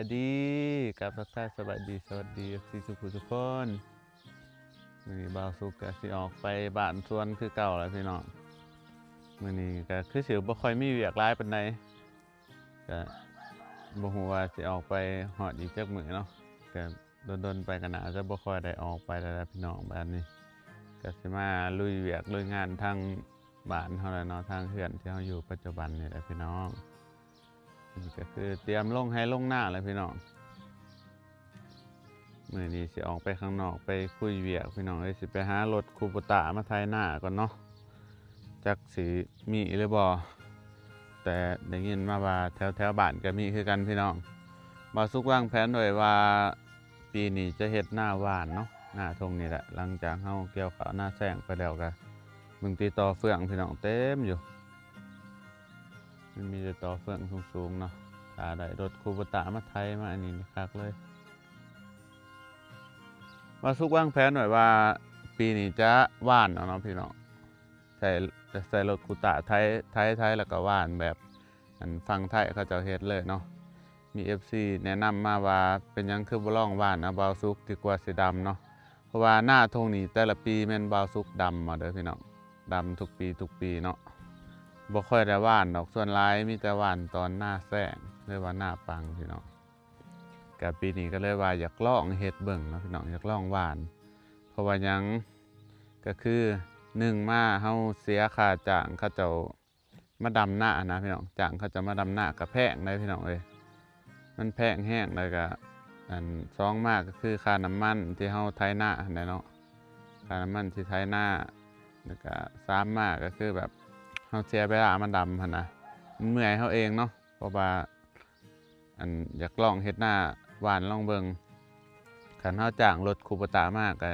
ສະບາຍດີ ກັບທັກທາຍສະບາຍດີ ສະຫວັດດີ ເອັຟຊີ ທຸກຜູ້ທຸກຄົນ. ມື້ນີ້ບ່າວສຸກກະຊິອອກໄປບ້ານສວນຄືເກົ່າແຫຼະພີ່ນ້ອງ. ມື້ນີ້ກະຄືຊິບໍ່ຄ່ອຍມີວຽກຫຼາຍປານໃດ ກະບໍ່ຮູ້ວ່າຊິອອກໄປຮອດອີກຈັກມື້ເນາະ. ກະດົນໆໄປກະໜ້າຈະບໍ່ຄ່ອຍໄດ້ອອກໄປແລ້ວແຫຼະພີ່ນ້ອງ. ບາດນີ້ກະຊິມາລຸຍວຽກລຸຍງານທາງບ້ານເຮົາແຫຼະເນາະ ທາງເຮືອນທີ່ເຮົາຢູ່ປັດຈຸບັນນີ້ແຫຼະພີ່ນ້ອງ. ນີ້ກະຄືຕຽມລົງໄຮ່ລົງນາແຫຼະພີ່ນ້ອງ. ມື້ນີ້ຊິອອກໄປຂ້າງນອກໄປຄຸຍວຽກພີ່ນ້ອງເອີຍ. ຊິໄປຫາລົດຄູໂບຕາມາໄຖນາກ່ອນເນາະ ຈັກຊິມີຫຼືບໍ່ ແຕ່ໄດ້ຍິນມາວ່າແຖວໆບ້ານກະມີຄືກັນພີ່ນ້ອງ. ບ່າວສຸກວາງແຜນໄວ້ວ່າປີນີ້ຈະເຮັດນາຫວ່ານເນາະ ນາທົ່ງນີ້ແຫຼະ. ຫຼັງຈາກເຮົາກ່ຽວເຂົ້ານາແຊງໄປແລ້ວກະເບິ່ງຕິ ຕໍເຟືອງພີ່ນ້ອງເຕັມຢູ່. ມັນມີແຕ່ຕໍເຟືອງສູງໆເນາະ. ຖ້າໄດ້ລົດຄູໂບຕາມາໄຖມາອັນນີ້ນີ້ຄັກເລີຍ. ບ່າວສຸກວາງແຜນໄວ້ວ່າປີນີ້ຈະຫວ່ານເອົາເນາະພີ່ນ້ອງ. ໃຊ້ ໃຊ້ລົດຄູຕາໄຖ ໄຖ ໄຖ ແລ້ວກະຫວ່ານແບບອັນຝັ່ງໄທເຂົາເຈົ້າເຮັດເລີຍເນາະ. ມີເອັຟຊີແນະນຳມາວ່າເປັນຫຍັງຄືບໍ່ລອງຫວ່ານເອົາບ່າວສຸກ ດີກວ່າຊິດຳເນາະ. ເພາະວ່ານາທົ່ງນີ້ແຕ່ລະປີແມ່ນບ່າວສຸກດຳເອົາເດີພີ່ນ້ອງ ດຳທຸກປີທຸກປີເນາະ. ບໍ່ຄ່ອຍໄດ້ຫວ່ານດອກ ສ່ວນຫຼາຍມີແຕ່ຫວ່ານຕອນນາແຊງ ຫຼືວ່ານາປັງພີ່ນ້ອງ. ກະປີນີ້ກະເລີຍວ່າຢາກລອງເຮັດເບິ່ງເນາະພີ່ນ້ອງ ຢາກລອງຫວ່ານ. ເພາະວ່າຫຍັງ ກະຄືໜຶ່ງມາເຮົາເສຍຄ່າຈ້າງເຂົາເຈົ້າ ມາດຳນາຫັ້ນນະພີ່ນ້ອງ. ຈ້າງເຂົາເຈົ້າມາດຳນາກະແພງເດ້ພີ່ນ້ອງເອີຍ ມັນແພງແຮງ. ແລ້ວກະອັນສອງມາກະຄືຄ່ານ້ຳມັນທີ່ເຮົາໄຖນາຫັ້ນແຫຼະເນາະ ຄ່ານ້ຳມັນທີ່ໄຖນາ. ແລ້ວກະສາມມາກະຄືແບບເຮົາເສຍເວລາມາດຳຫັ້ນນະ ມັນເມື່ອຍເຮົາເອງເນາະ. ເພາະວ່າອັນຢາກລອງເຮັດນາຫວ່ານລອງເບິ່ງ. ຄັນເຮົາຈ້າງລົດຄູໂບຕາມາກະ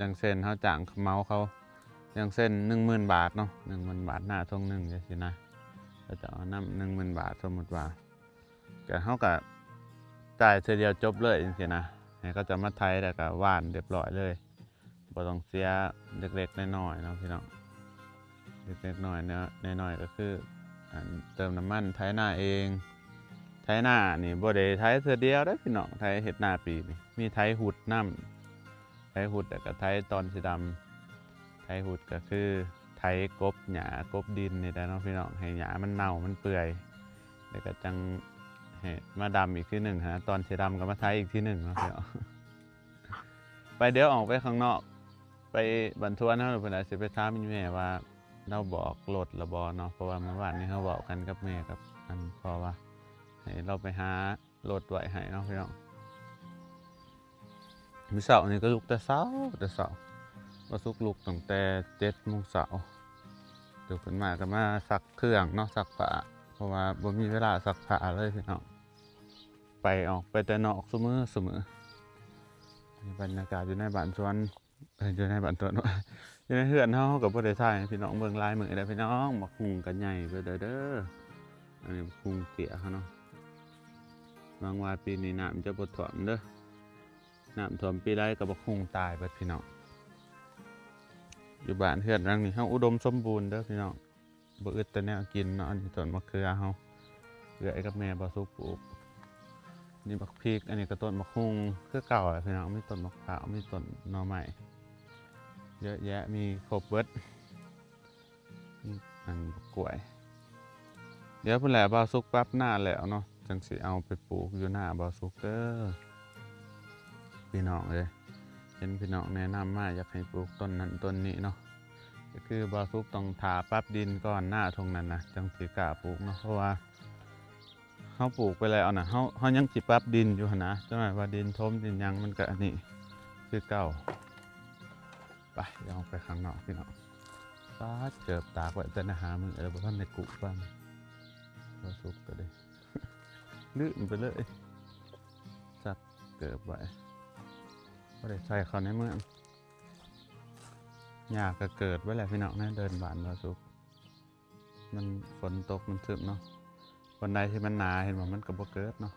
ຢ່າງເຊັ່ນເຮົາຈ້າງເໝົາເຂົາ ຢ່າງເຊັ່ນໜຶ່ງໝື່ນບາດເນາະ ໜຶ່ງໝື່ນບາດນາທົ່ງໜຶ່ງຈັ່ງຊີ້ນະ. ເຂົາເຈົ້າເອົານຳໜຶ່ງໝື່ນບາດ ສົມມຸດວ່າ ກະເຮົາກະຈ່າຍເທື່ອດຽວຈົບເລີຍຈັ່ງຊີ້ນະ ໃຫ້ເຂົາເຈົ້າມາໄຖແລ້ວກະຫວ່ານຮຽບຮ້ອຍເລີຍ. ບໍ່ຕ້ອງເສຍເລັກໆນ້ອຍໆເນາະພີ່ນ້ອງ. ເລັກໆນ້ອຍໆ ນ້ອຍໆກະຄືອັນເຕີມນ້ຳມັນໄຖນາເອງ. ໄຖນານີ້ບໍ່ໄດ້ໄຖເທື່ອດຽວເດ້ພີ່ນ້ອງ ໄຖເຮັດນາປີນີ້ ມີໄຖຮຸດນຳ ໄຖຮຸດແລ້ວກະໄຖຕອນຊິດຳ. ໄຖຮຸດກະຄືໄຖກົບຫຍ້າກົບດິນນີ້ແຫຼະເນາະພີ່ນ້ອງ ໃຫ້ຫຍ້າມັນເນົ່າມັນເປື່ອຍ ແລ້ວກະຈັ່ງໃຫ້ມາດຳອີກທີໜຶ່ງຫັ້ນນະ. ຕອນຊິດຳກະມາໄຖອີກທີໜຶ່ງເນາະພີ່ນ້ອງ. ໄປ ດຽວອອກໄປຂ້າງນອກ ໄປບ້ານສວນເຮົາພຸ້ນນະ. ຊິໄປຖາມອີ່ແມ່ວ່າລາວບອກລົດລະບໍ່ເນາະ ເພາະວ່າມື້ວານນີ້ເຮົາເວົ້າກັນກັບແມ່ກັບອັນພໍ່ວ່າ ໃຫ້ລາວໄປຫາລົດໄວ້ໃຫ້ເນາະພີ່ນ້ອງ. ມື້ເຊົ້ານີ້ກະລຸກແຕ່ເຊົ້າ ແຕ່ເຊົ້າ ບ່າວສຸກລຸກຕັ້ງແຕ່ເຈັດໂມງເຊົ້າ. ລຸກຂຶ້ນມາກະມາຊັກເຄື່ອງເນາະ ຊັກຜ້າ ເພາະວ່າບໍ່ມີເວລາຊັກຜ້າເລີຍພີ່ນ້ອງ. ໄປ ອອກໄປແຕ່ນອກຊຸມື້ຊຸມື້. ບັນຍາກາດຢູ່ໃນບ້ານສວນ ເອີ ຢູ່ໃນບ້ານສວນ ຢູ່ໃນເຮືອນເຮົາ ເຮົາກະບໍ່ໄດ້ຖ່າຍໃຫ້ພີ່ນ້ອງເບິ່ງຫຼາຍມື້ແລ້ວພີ່ນ້ອງ. ບັກຫຸ່ງກະໃຫຍ່ເບິດແລ້ວເດີ. ອັນນີ້ບັກຫຸ່ງເຕ້ຍເຮົາເນາະ. ຫວັງວ່າປີນີ້ນ້ຳຈະບໍ່ຖ້ວມເດີ. ນ້ຳຖ້ວມປີໃດກະບັກຫຸ່ງຕາຍເບິດພີ່ນ້ອງ. ຢູ່ບ້ານເຮືອນຫຼັງນີ້ເຮົາອຸດົມສົມບູນເດີພີ່ນ້ອງ. ບໍ່ອຶດແຕ່ແນວກິນເນາະ. ອັນນີ້ຕົ້ນມະເຂືອເຮົາ ເອື້ອຍກັບແມ່ບ່າວສຸກປູກ. ນີ້ບັກພິກ ອັນນີ້ກະຕົ້ນບັກຫຸ່ງຄືເກົ່າແຫຼະພີ່ນ້ອງ. ມີຕົ້ນບັກພ້າວ ມີຕົ້ນໜໍ່ໄມ້ ເຍອະແຍະ ມີຄົບເບິດ. ອັນ ກລ້ວຍ. ດຽວພຸ້ນແຫຼະ ບ່າວສຸກປັບນາແລ້ວເນາະ ຈັ່ງຊິເອົາໄປປູກຢູ່ນາບ່າວສຸກເດີ. ພີ່ນ້ອງເອີຍ ເຫັນພີ່ນ້ອງແນະນຳມາ ຢາກໃຫ້ປູກຕົ້ນນັ້ນຕົ້ນນີ້ເນາະ. ກະຄືບ່າວສຸກຕ້ອງຖ້າປັບດິນກ່ອນ ນາທົ່ງນັ້ນນະ ຈັ່ງຊິກ້າປູກເນາະ. ເພາະວ່າເຮົາປູກໄປແລ້ວນະ ເຮົາ ເຮົາຍັງຊິປັບດິນຢູ່ຫັ້ນນະ. ຈັກໜ້ອຍວ່າດິນຖົມດິນຫຍັງ ມັນກະອັນນີ້ຄືເກົ່າ. ໄປ ດຽວອອກໄປຂ້າງນອກພີ່ນ້ອງ. ປາດ ເກີບຕາກໄວ້ແຕ່ໃນຫ້າມື້ແລ້ວ ບໍ່ທັນໄດ້ກຸບາ ບໍ່ສຸກກະເດ້ ລືມໄປເລີຍ. ຊັກເກີບໄວ້ ບໍ່ໄດ້ໃສ່ເຂົ້າໃນເມືອງ. ຫຍ້າກະເກີດໄວ້ແລ້ວພີ່ນ້ອງ ໃນເດີ່ນບ້ານບ່າວສຸກ. ມັນຝົນຕົກມັນຊຶມເນາະ. ບ່ອນໃດທີ່ມັນໜາ ເຫັນບໍ່ ມັນກະບໍ່ເກີດເນາະ.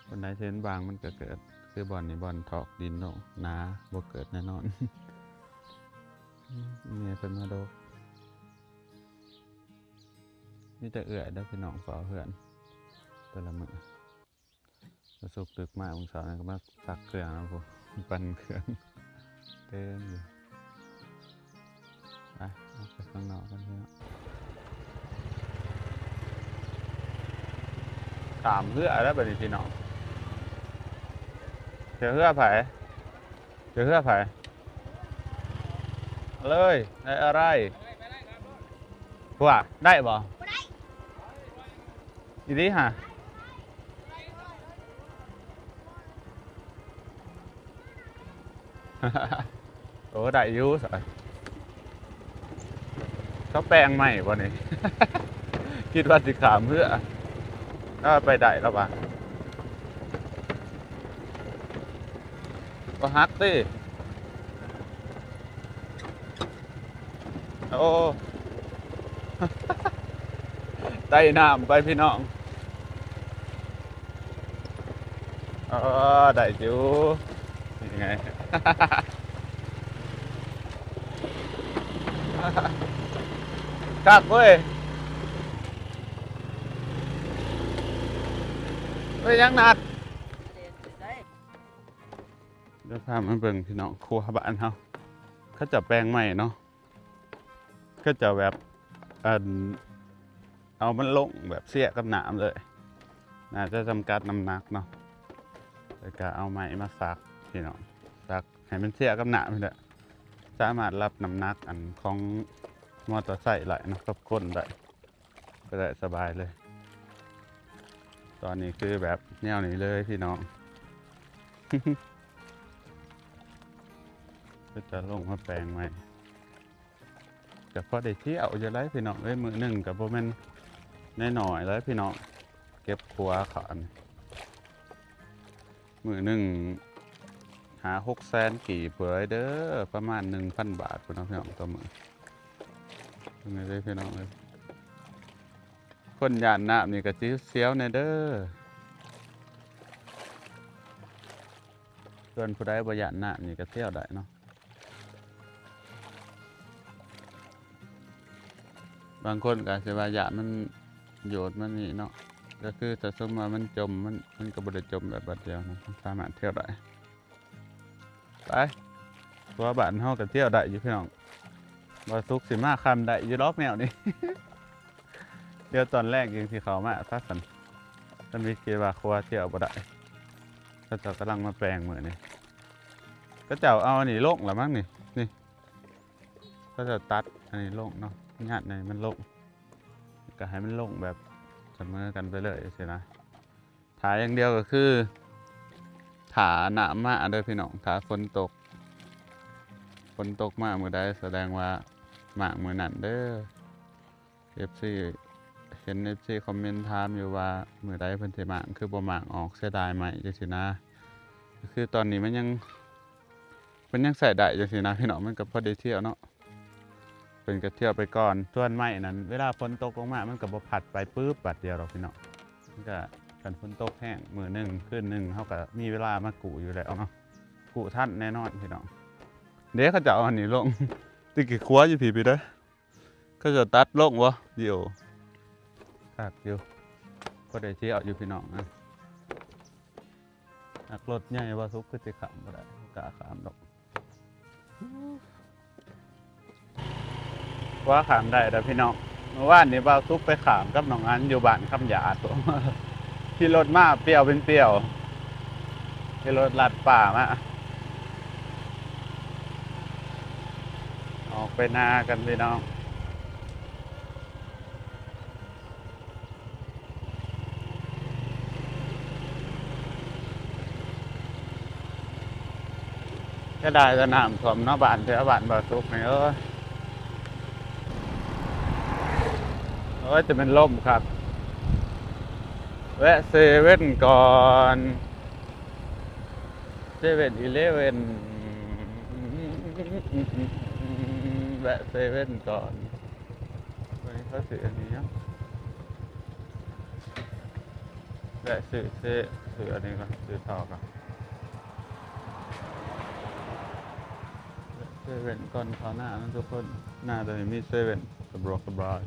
ບ່ອນໃດທີ່ມັນບາງມັນກະເກີດ. ຄືບ່ອນນີ້ ບ່ອນຖອກດິນໂລງໜາ ບໍ່ເກີດແນ່ນອນ. ເມຍເພິ່ນມາດົກ. ມີແຕ່ເອື້ອຍເດີພີ່ນ້ອງເຝົ້າເຮືອນແຕ່ລະມື້. ບໍ່ສຸກຕຶກມາ ມື້ເຊົ້ານີ້ກໍມາຊັກເຄື່ອງນຳພຸ້ນ ປັ່ນເຄື່ອງເຕັມຢູ່. ໄປ ອອກໄປຂ້າງນອກກັນພີ່ນ້ອງ. ຂ້າມເຮືອແລ້ວບັດນີ້ພີ່ນ້ອງ. ເຈອເຮືອໃຜ? ເຈອເຮືອໃຜ? ເລີຍ ໄດ້ອະໄລ? ພວກ ໄດ້ບໍ່? ບໍ່ໄດ້ ອີ່ຫຼີຫະ? ໂອ້ ໄດ້ຢູ່ຊະ. ເຂົາແປງໃໝ່ບໍ່ນີ້? ຄິດວ່າຊິຂ້າມເຮືອ ເອົາ ໄປໄດ້ແລ້ວຫວາ? ບໍ່ຫັກຕິ? ໂອ້ ໄຕ່ນ້ຳໄປພີ່ນ້ອງ. ເອີ ໄດ້ຢູ່ ນີ້ໄງ ຄັກເວີຍ. ເອີຍ ຍັງໜັກ. ດຽວພາມາເບິ່ງພີ່ນ້ອງ ຄົວບ້ານເຮົາ ເຂົາເຈົ້າແປງໃໝ່ເນາະ. ເຂົາເຈົ້າແບບ ອັນ ເອົາມັນລົງແບບເຊຍກັບນ້ຳເລີຍ ໜ້າຈະຈຳກັດນ້ຳໜັກເນາະ. ແລ້ວກໍເອົາໄມ້ມາສັກພີ່ນ້ອງ ສັກໃຫ້ມັນເຊຍກັບນ້ຳນີ້ແຫຼະ ສາມາດຮັບນ້ຳໜັກ ອັນ ຂອງມໍເຕີໄຊໄດ້ເນາະ ກັບຄົນໄດ້ ໄປໄດ້ສະບາຍເລີຍ. ຕອນນີ້ຄືແບບແນວນີ້ເລີຍພີ່ນ້ອງ ກໍຈະລົງມາແປງໃໝ່. ກໍພໍໄດ້ທ່ຽວຢູ່ໄດ໋ພີ່ນ້ອງເອີຍ ມື້ໜຶ່ງກໍບໍ່ແມ່ນນ້ອຍໆເລີຍພີ່ນ້ອງ ເກັບຄົວຂານ ມື້ໜຶ່ງຫ້າຫົກແສນກີບພຸ້ນເດີ ປະມານໜຶ່ງພັນບາດພຸ້ນເນາະພີ່ນ້ອງ ຕໍ່ມື້. ເບິ່ງເດີພີ່ນ້ອງເອີຍ ຄົນຢ້ານນ້ຳນີ້ກໍຊິສຽວແດ່ເດີ ສ່ວນຜູ້ໃດບໍ່ຢ້ານນ້ຳນີ້ກໍທ່ຽວໄດ້ເນາະ. ບາງຄົນກໍອາດຊິວ່າຢ້ານມັນໂຍດມັນນີ້ເນາະ ກໍຄືຖ້າສົມມຸດວ່າມັນຈົມ ມັນ ມັນກໍບໍ່ໄດ້ຈົມແບບບາດດຽວນະ ມັນສາມາດທ່ຽວໄດ້. ໄປ ເພາະວ່າບ້ານເຮົາກໍທ່ຽວໄດ້ຢູ່ພີ່ນ້ອງ ບໍ່ສຸກຊິມາຄ່ຳໄດ້ຢູ່ດອກແນວນີ້. ດຽວຕອນແລງຈຶ່ງຊິເຂົ້າມາຊະຊັ້ນ ມັນມີເກວ່າຄົວທ່ຽວບໍ່ໄດ້. ເຂົາເຈົ້າກຳລັງມາແປງມື້ນີ້ ເຂົາເຈົ້າເອົາອັນນີ້ລົງລະມັ້ງນີ້ ນີ້ ເຂົາເຈົ້າຕັດອັນນີ້ລົງເນາະ ຍາດໃຫ້ມັນລົງ ກໍໃຫ້ມັນລົງແບບສະເໝີກັນໄປເລີຍຊີ້ນະ. ຖ້າຢ່າງດຽວກໍຄືຖ້ານ້ຳມາເດີພີ່ນ້ອງ ຖ້າຝົນຕົກ ຝົນຕົກມາມື້ໃດສະແດງວ່າໝາກມື້ນັ້ນເດີ. ເອັຟຊີ ເຫັນເອັຟຊີຄອມເມັນຖາມຢູ່ວ່າມື້ໃດເພິ່ນຊິມ້າງ ຄືບໍ່ມ້າງອອກ ເສຍດາຍໄມ້ຈັ່ງຊີ້ນະ. ຄືຕອນນີ້ມັນຍັງ ມັນຍັງໃຊ້ໄດ້ຈັ່ງຊີ້ນະພີ່ນ້ອງ ມັນກໍພໍໄດ້ທ່ຽວເນາະ ເພິ່ນກໍທ່ຽວໄປກ່ອນ. ສ່ວນໄມ້ນັ້ນ ເວລາຝົນຕົກລົງມາ ມັນກໍບໍ່ພັດໄປປຶບບາດດຽວດອກພີ່ນ້ອງ ມັນກໍ ຄັນຝົນຕົກແຮງມື້ໜຶ່ງຄືນໜຶ່ງ ເຮົາກໍມີເວລາມາກູ້ຢູ່ແລ້ວເນາະ ກູ້ທັນແນ່ນອນພີ່ນ້ອງ. ເດ້ ເຂົາເຈົ້າເອົາອັນນີ້ລົງ ຕິດກີ່ຂົວຢູ່ພີ້ ພີ້ເດີ. ເຂົາເຈົ້າຕັດລົງບໍ່? ຢູ່ ຄັກຢູ່ ພໍໄດ້ທ່ຽວຢູ່ພີ່ນ້ອງ. ອາ ຫາກລົດໃຫຍ່ບໍ່ສຸກ ຄືຊິຂ້າມບໍ່ໄດ້ ບໍ່ກ້າຂ້າມດອກ. ວ່າຂ້າມໄດ້ດອກພີ່ນ້ອງ. ມື້ວານນີ້ບ່າວສຸກໄປຂ້າມກັບນ້ອງອັນຢູ່ບ້ານຄຳຢາດ ຂີ່ລົດມາປ່ຽວເປັນປ່ຽວ. ຂີ່ລົດລັດປ່າມາ ອອກໄປນາກັນພີ່ນ້ອງ. ເສຍດາຍແຕ່ນ້ຳຖ້ວມເນາະ ບ້ານແຖວບ້ານບ່າວສຸກນີ້ເອີຍ. ໂອ້ຍ ແຕ່ແມ່ນລົມຄັກ ແວະເຊເວັນກ່ອນ ເຊເວັນອີເລເວັນ ແວະເຊເວັນກ່ອນ. ວັນນີ້ເຂົາຊື້ອັນນີ້ເນາະ ແວະຊື້ ຊື້ ຊື້ອັນນີ້ກ່ອນ ຊື້ທໍ່ກ່ອນ. ເຊເວັນກ່ອນເຂົ້ານາເນາະທຸກຄົນ ນາໂຕນີ້ມີເຊເວັນ ສະດວກສະບາຍ.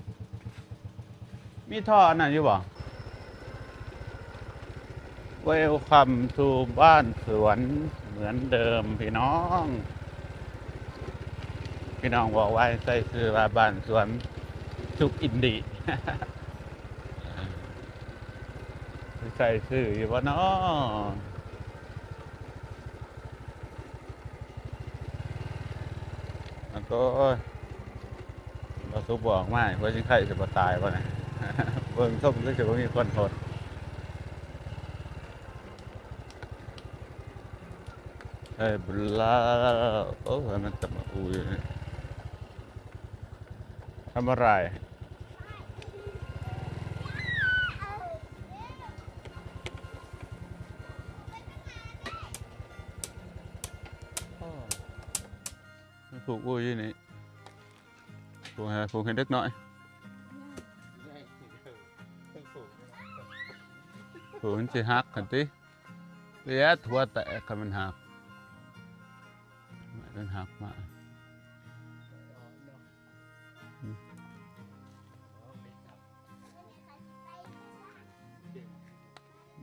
ມີທໍ່ອັນນັ້ນຢູ່ບໍ່? Welcome to ບ້ານສວນເໝືອນເດີມພີ່ນ້ອງ. ພີ່ນ້ອງບອກວ່າໃຫ້ໃສ່ຊື່ວ່າບ້ານສວນສຸກອິນດີ ໃສ່ຊື່ຢູ່ບໍ່ນໍ? ໂອ້ຍ ບໍ່ສຸກບໍ່ອອກມາ ຫົວຊິງໄຄຊິບໍ່ຕາຍບໍ່ນະ? ເບິ່ງຊົມຄືຊິບໍ່ມີຄົນຫົດ. ເອີຍ ບລາ ໂອ້ຍ ມັນຈະມາອູຢູ່ນີ້ ທຳອະໄລ? ມັນຜູກອູຢູ່ນີ້ ຜູກໃຫ້ ຜູກໃຫ້ເດັກນ້ອຍ ຜູກມັນຊິຫັກຫັ້ນຕິ. ເລຍ ຫົວແຕກ ຄັນມັນຫັກ ມັນຫັກມາ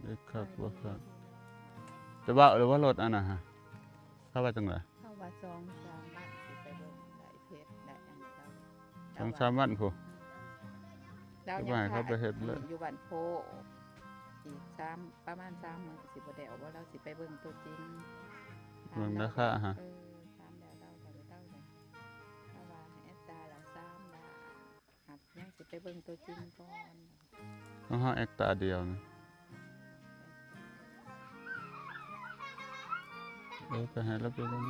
ເດັກຄັກບໍ່ຄັກ. ຈະເວົ້າແລ້ວວ່າລົດອັນນັ້ນຫະ ເຂົາວ່າຈັ່ງໃດ? ເຂົາວ່າສອງສາມວັນຊິໄປເບິ່ງ ໄດ້ເພັດໄດ້ອັນນີ້ ສອງສາມວັນພຸ້ນ ລາວຍັງ ຈະວ່າໃຫ້ເຂົາໄປເຮັດເລີຍ ຢູ່ບ້ານໂພ ອີກສາມ ປະມານສາມມື້ ຊິບໍ່ໄດ້ອອກບໍ່ ລາວຊິໄປເບິ່ງຕົວຈິງ ເບິ່ງລາຄາຫະ. ເອີ ຖາມແລ້ວລາວກໍເວົ້າ ລາວວ່າໃຫ້ແອັດຕາລະສາມລ້ານ ຫາກຍັງຊິໄປເບິ່ງຕົວຈິງກ່ອນ. ຂອງເຮົາແອັກຕາດຽວນະ ເອີ ກໍໃຫ້ລາວໄປເບິ່ງ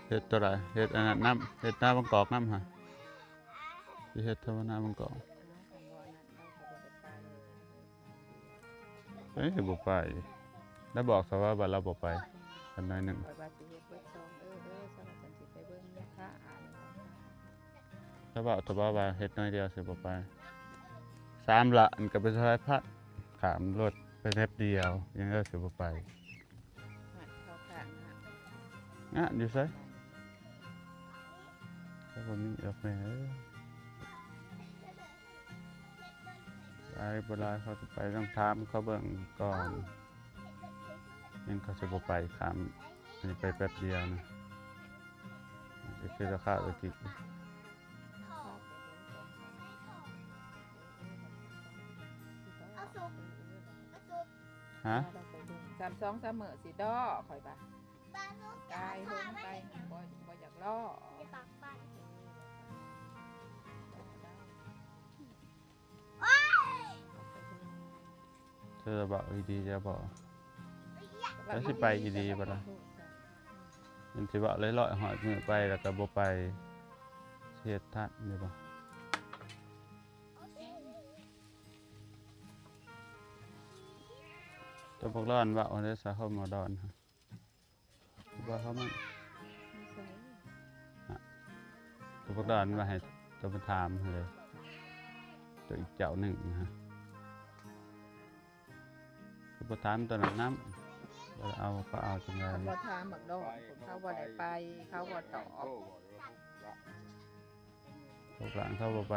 ເຮັດຕົວໃດ? ເຮັດອັນນັ້ນນຳ ເຮັດນາບາງກອກນຳຫະ ຊິເຮັດທຳມະນາບາງກອກ. ເອີຍ ບໍ່ໄປ ລາວບອກສະວ່າ ວ່າລາວບໍ່ໄປ ຄັນໜ້ອຍໜຶ່ງ ຂ້ອຍວ່າຊິເຮັດເບິດສອງ ເອີ ເອີ ສະວ່າຊັ້ນຊິໄປເບິ່ງລາຄາ ລາວເວົ້າສະວ່າ ວ່າເຮັດໜ້ອຍດຽວຊິບໍ່ໄປ ສາມລ້ານກໍໄປເທົ່າໃດພັດ ຂ້າມລົດໄປແປັບດຽວ ຍັງວ່າຊິບໍ່ໄປ. ງະຢູ່ໃສ? ກໍບໍ່ມີດອກແມ່ເອີຍ ຫຼາຍບໍ່ຫຼາຍເຂົາຊິໄປ ຕ້ອງຖາມເຂົາເບິ່ງກ່ອນ ຍັງເຂົາຊິບໍ່ໄປຂ້າມ ອັນນີ້ໄປແປັບດຽວນະ ກໍຄືລາຄາຕະກີ້. ຮະ? ສາມ ສອງສາມມື້ຊິລໍຂ້ອຍວ່າ ຕາຍເຫິງໄປ ບໍ່ ບໍ່ຢາກລໍ. ເທາເວົ້າອີ່ດີຈະບອກ ແລ້ວຊິໄປອີ່ດີບໍ່ລະ? ມັນຊິເວົ້າລອຍໆ ຮອດມື້ໄປແລ້ວກໍບໍ່ໄປ ຊິເຮັດທັນຢູ່ບໍ່? ຕົວບັກດອນເວົ້າເດ້ ສາວຫົວໝໍດອນ ວ່າເຂົາມັນ ຕົວບັກດອນວ່າໃຫ້ຕົວມາຖາມເລີຍ ຕົວອີກເຈົ້າໜຶ່ງນະ ກໍບໍ່ຖາມຕົວນັ້ນນຳ ວ່າເອົາ ເຂົາເອົາຈັ່ງໃດ. ຄັນບໍ່ຖາມບັກດອນ ເຂົາບໍ່ໄດ້ໄປ ເຂົາບໍ່ຕອບ ພວກຫຼານເຂົາບໍ່ໄປ.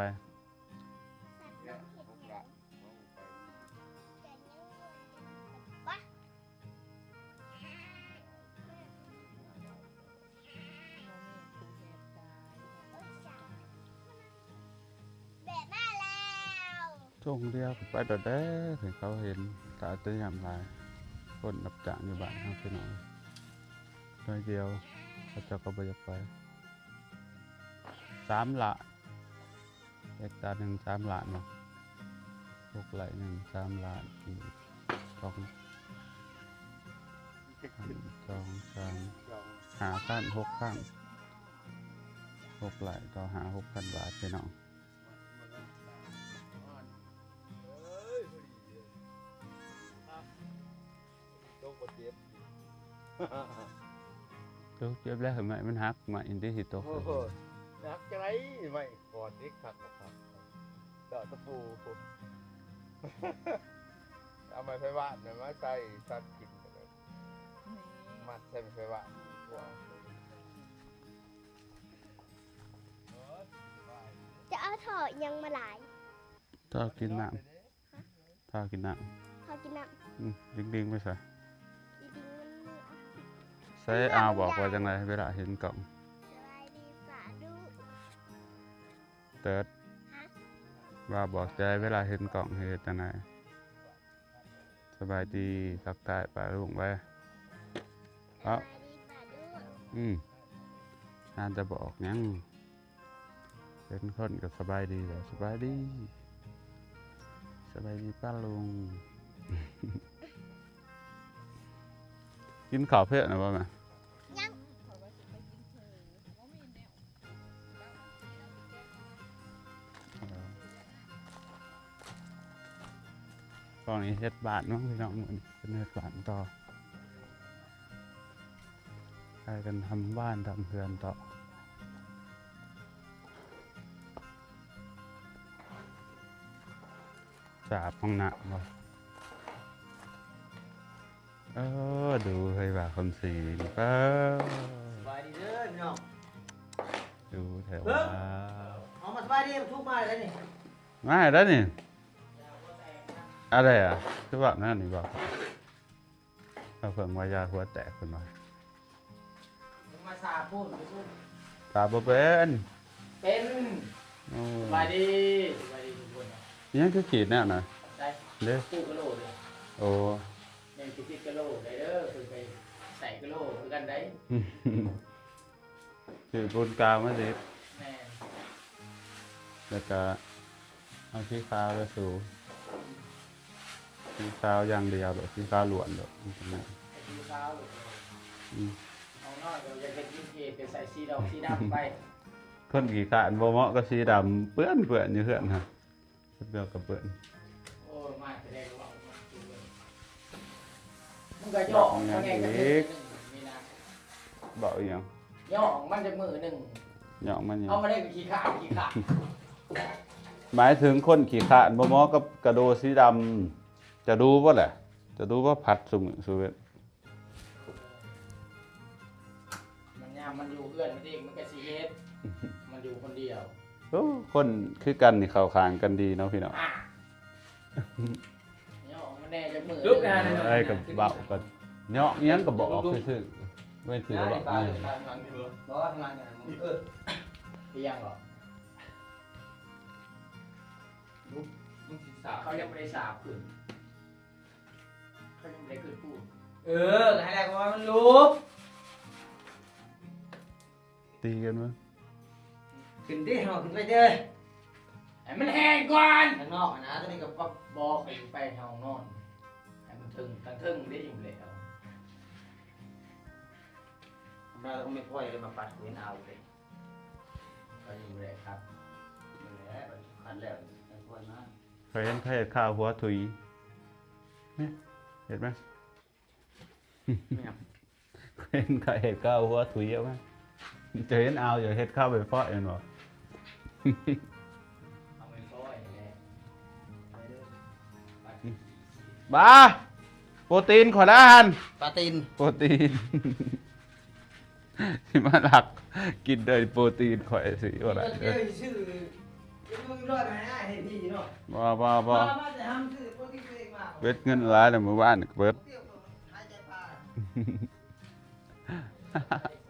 ຊ່ວງດຽວໄປດອດແດກໃຫ້ເຂົາເຫັນ ຕາແຕ່ຍາມຫຼາຍ ຄົນຮັບຈ້າງຢູ່ບ້ານເຮົາ ພີ່ນ້ອງ ໜ້ອຍດຽວ ເຂົາເຈົ້າກໍບໍ່ຢາກໄປ. ສາມລ້ານ ເຮັກຕາໜຶ່ງສາມລ້ານເນາະ ຫົກໄຮ່ໜຶ່ງສາມລ້ານ ສອງ ສອງ ສາມ ຫ້າພັນ ຫົກພັນ ຫົກໄຮ່ຕໍ່ຫ້າຫົກພັນບາດ ພີ່ນ້ອງ. ຕົກບໍ່ເຈັບ ຕົກເຈັບແລ້ວ ໄມ້ມັນຫັກ ໄມ້ອັນທີ່ຊິຕົກ ໂອ້ໂຫ ຫັກຈັ່ງໃດ ໄມ້ກອນເດັກຄັກບໍ່ຄັກ ເຈາະຕະປູ ເອົາໄມ້ໄຜ່ຫວານນະມາໃສ່ສັດກິນ ມັດໃສ່ໄມ້ໄຜ່ຫວານ ຈະເອົາທໍ່ຫຍັງມາຫຼາຍ? ຕໍ່ກິນນ້ຳ ພາກິນນ້ຳ ພາກິນນ້ຳ ອືມ ດິງໆ ໄປໃສ? ດິງໆ ມັນ ໃສ? ອ້າວ ບອກວ່າຈັ່ງໃດເວລາເຫັນກ້ອງ? ສະບາຍດີປ້າດຸ ເຕີດ ຮະ? ວ່າບອກໃຈເວລາເຫັນກ້ອງໃຫ້ເຮັດຈັ່ງໃດ? ສະບາຍດີ ທັກທາຍປ້າລຸງໄວ້. ເອົ້າ ສະບາຍດີປ້າດຸ. ອືມ ຫາແຕ່ບໍ່ອອກຫຍັງ ເຫັນຄົນກໍສະບາຍດີແລ້ວ. ສະບາຍດີ ສະບາຍດີປ້າລຸງ. ກິນເຂົ້າເພະນະບໍ່ແມ່? ຍັງ. ເອີ ພວກນີ້ເຮັດບ້ານເນາະພີ່ນ້ອງ ມື້ນີ້ເພິ່ນເຮັດບ້ານຕໍ່ ພາກັນທຳບ້ານທຳເຮືອນຕໍ່. ສາບຫ້ອງນ້ຳບໍ່? ເອີ ດູເຮີຍ ບ່າວຄຳສີນີ້ ປ້າ ສະບາຍດີເດີພີ່ນ້ອງ ດູແທ້ວ່າ ເອົາມາສະບາຍດີ ທຸກມາແລ້ວນີ້ ມາແລ້ວນີ້ ອະໄລອະ ຄືວ່ານັ້ນນີ້ບໍ່? ເອົາເພິ່ນວ່າຢາຫົວແຕກເພິ່ນວ່າ ມາສາພຸ້ນ ສາບໍ່ເປັນ ເປັນ ໂອ້ ສະບາຍດີ ສະບາຍດີທຸກຄົນເນາະ ອີຫຍັງຄືຂີດແນວນັ້ນ ໃສ່ ເດ້ ປູກະໂຫຼເດ້ ໂອ້ ແມ່ນຄືຕິດກະໂຫຼໄດ້ເດີ ຄືໄປໃສ່ກະໂຫຼຄືກັນໄດ໋ ຖືປູນກາວມາຕິດ ແມ່ນ ແລ້ວກະ ເອົາສີຂາວເດີສູ ສີຂາວຢ່າງດຽວໂລດ ສີຂາວລ້ວນໂລດ ສີຂາວໂລດ ອືມ ນ້ອງນ້ອຍກໍຢາກເຮັດວິນເທຈ ກໍໃສ່ສີດອກສີດຳໄປ ຄົນຂີ້ຄ້ານບໍ່ເໝາະກັບສີດຳ ເປື້ອນໆ ຢູ່ເຮືອນຫັ້ນ ເຮັດແບບກະເປື້ອນ ໂອ້ ມາແຕ່ໃດກໍເວົ້າ ມັນກໍຢອກ ເວົ້າຫຍັງອີກ ນີ້ນະ ເວົ້າອີຫຍັງ? ຍ້ອງມັນຈັກມື້ໜຶ່ງ ຍ້ອງມັນຫຍັງ? ເອົາມາໄດ້ກໍຂີ້ຄ້ານ ຂີ້ຄ້ານ ໝາຍເຖິງຄົນຂີ້ຄ້ານບໍ່ເໝາະກັບກະໂດສີດຳ ຈະດູບໍ່ແຫຼະ? ຈະດູບໍ່ ພັດຊຸມື້ຊູເວັດ ມັນຍາມມັນຢູ່ເຮືອນມັນເອງ ມັນກໍຊິເຮັດ ມັນຢູ່ຄົນດຽວ ໂອ້ ຄົນຄືກັນນີ້ເຂົ້າຂ້າງກັນດີເນາະພີ່ນ້ອງ ອ່າ ຍ້ອງມັນແດ່ຈັກມື້ ລຸກນະ ເອີຍ ກໍເວົ້າກໍຍ້ອງອີຫຍັງກໍບອກຊື່ໆ ເວັ້ນຊື່ເວົ້າ ບໍ່ ທາງຫຼັງນີ້ເບິ່ງ ບໍ່ ທາງຫຼັງນີ້ ເອີ ອີຫຍັງເກາະ ລຸກ ມຶງຊິສາບ ເຂົາຍັງບໍ່ໄດ້ສາບຂຶ້ນ ເຂົາຍັງບໍ່ໄດ້ຂຶ້ນພູ ເອີ ໃຫ້ແລ້ວກໍວ່າມັນລຸກ ຕີກັນເບິ່ງ ຂຶ້ນຕິ ເຮົາຂຶ້ນໄປເດີ ໃຫ້ມັນແຫ້ງກ່ອນ ຂ້າງນອກຫັ້ນນະ ຕອນນີ້ກໍປັບ ບໍ່ ຂ້ອຍໄປຫ້ອງນອນ ໃຫ້ມັນເທິງ ທາງເທິງເດ້ ຢູ່ແລ້ວ ທຳມະດາຕ້ອງແມ່ນຂ້ອຍເລີຍມາປັດ ເຫັນເອົາເດ້ ກໍຢູ່ແລ້ວຄັບ ນີ້ແຫຼະ ຄັນແລ້ວ ໃຫ້ຂ້ອຍມາ ຂ້ອຍເຫັນເຂົາເຮັດຂ່າວຫົວທຸຍ ນີ້ ເຫັນໄໝ? ແມ່ນຫຍັງ? ເຫັນເຂົາເຮັດຂ່າວຫົວທຸຍເອົາມາ ເຈົ້າເຫັນອາວ ເຈົ້າເຮັດຂ່າວໄປຟ້ອຍແມ່ນບໍ່? ເອົາໄປຟ້ອຍແຫຼະ ບ້າ ໂປຣຕີນຂ້ອຍລະຫັ້ນ ປາຕີນ ໂປຣຕີນ ຊິມາລັກກິນໄດ້ໂປຣຕີນຂ້ອຍຊິບໍ່ໄດ້ເດີ ບໍ່ ບໍ່ ບໍ່ ເບິດເງິນຫຼາຍແລ້ວ ມື້ວານນີ້ເບິດ ຮາຍໃຈຜ່ານ